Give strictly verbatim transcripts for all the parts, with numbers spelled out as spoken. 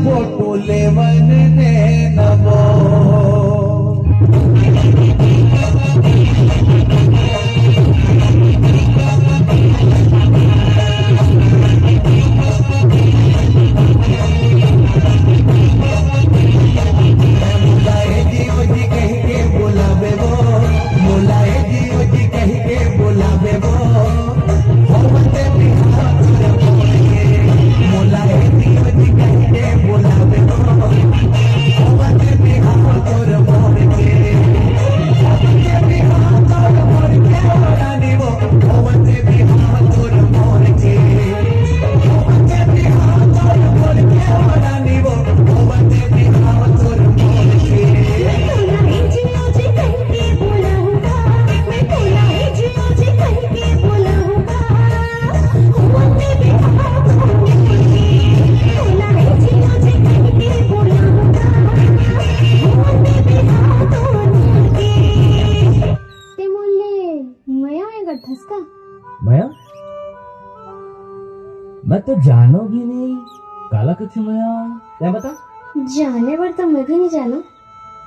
Photo लेवन दे नबो। मोला ए जीव जी कहि के बोलाबे वो, मोला ए जीव जी कहि के बोलाबे वो। होवत बिहाव तोर मोर के, मोला ए जीव जी कहि के बोलाबे वो। होवत बिहाव तोर मोर के, होवत बिहाव तोर मोर के, ओ रानी वो। होवत बिहाव तोर मोर के, होवत बिहाव तोर मोर के, ओ रानी वो। होवत बिहाव तोर मोर के। ते मोर ले मया मया करथस का? मया? मैं तो जानो भी नहीं, काला कथे मया। तैं बता। जाने बर तो मैं भी नहीं जानो,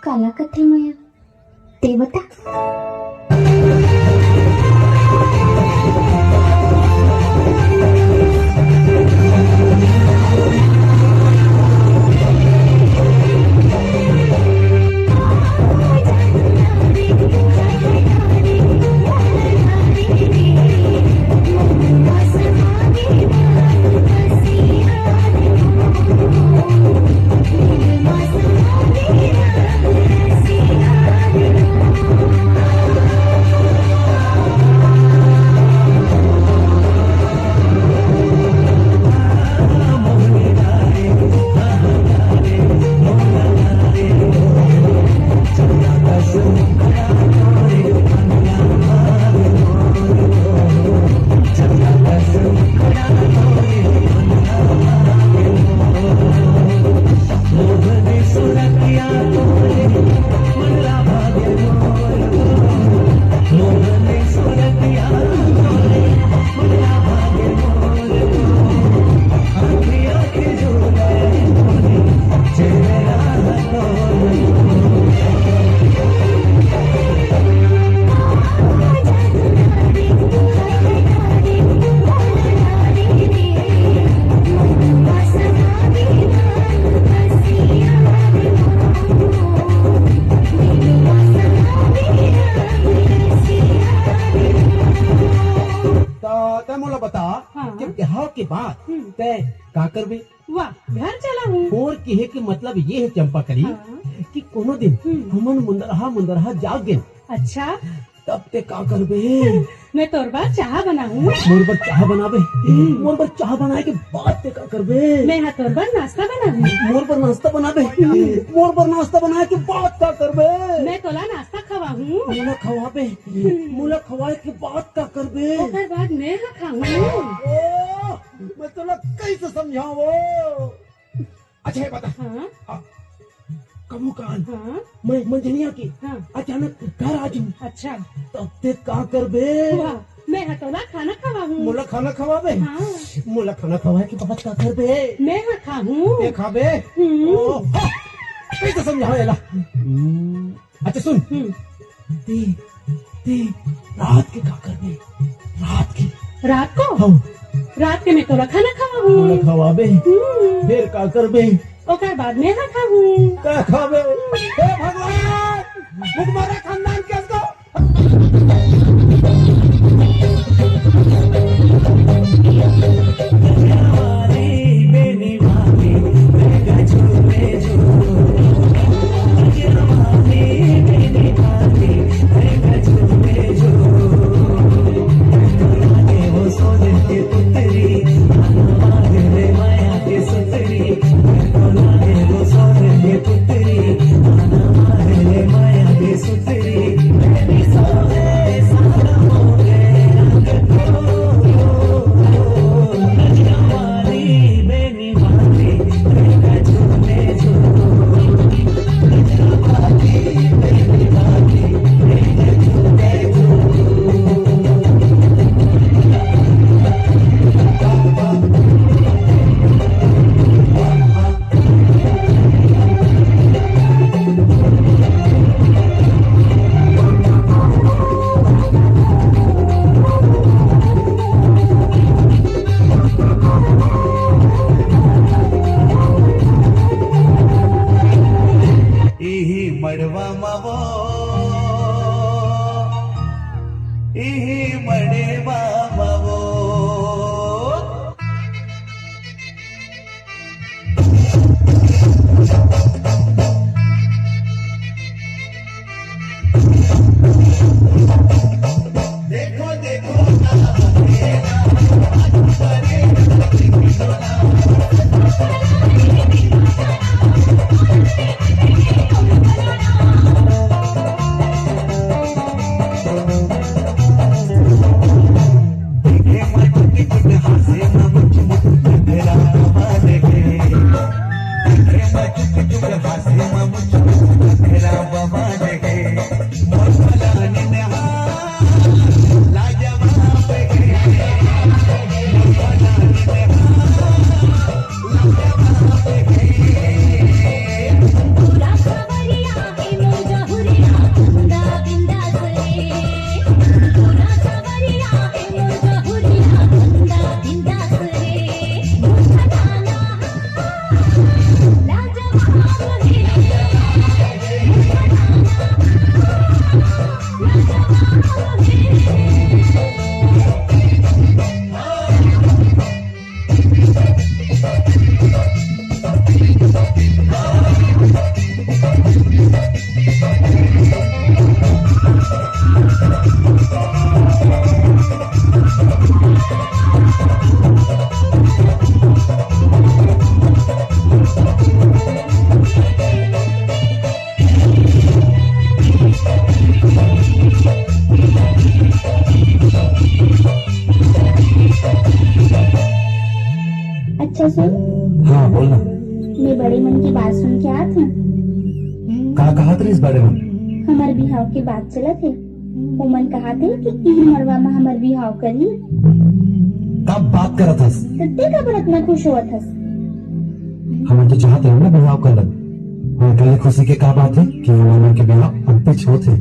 काला कथे मया। ते बता। त तैं मोला बता हाँ। कि बिहाव के बाद हम्म। तैं का करबे? वाह, घर चला हूँ। मोर किहे के मतलब ये है चंपा कली हाँ। कि कोनो दिन हम्म। हमन मुंदरहा मुंदरहा जाग गेन। अच्छा। तब तैं का करबे? मैं तोर बर चाहा बनाहूँ। मोर बर चाहा बनाबे? हम्म। मोर बर चाहा बनाए के बाद तैं का करबे? मैं हा तोर बर नाश्ता बनाहूँ। मोर बर नाश्ता बनाबे? मोर बर नाश्ता बनाए के बाद का करबे? मैं तोला नाश्ता खवाहूँ। मोला खवाबे? हम्म। मोला खवाए के बाद का करबे? ओकर बाद मैं हा खाहूँ। ओ, मैं तोला कैसे समझाऊँ? अच्छा, ये बता। हाँ। आ, कभू काल हाँ। मैं मंझनिया के हाँ। अचानक घर आ जाऊं। अच्छा। तब तैं का करबे? वाह, मैं हा तोला खाना खवाहूँ। मोला खाना खवाबे? हाँ। मोला खाना खवाए के बाद का करबे? मैं हा खाहूँ। तैं खाबे? हम्म। ओ, हाँ। कैसे समझाऊं एला? हम्म। अच्छा सुन, हम्म। तैं, तैं रात के का करबे? रात के। रात को? हाँ। रात के मैं तोला खाना खवाहूँ। मोला खवाबे? हम्म। फिर का करबे? ओकर बाद मैं हा खाहूँ। का खाबे? हे भगवान, भुखमरा खानदान के असको मैं बड़े मन की बात सुन के आत हूँ। का कहत रहिस बड़े मन? हमर बिहाव के बात चलत हे। ओमन कहत हे कि इही मड़वा म हमर बिहाव करही। का बात करत हस? त ते काबर अतना खुश होवत हस? हमन तो चाहत रहे ना बिहाव कर लब। और कल खुशी के का बात है कि हमन के बिहाव अब पीछ होत है।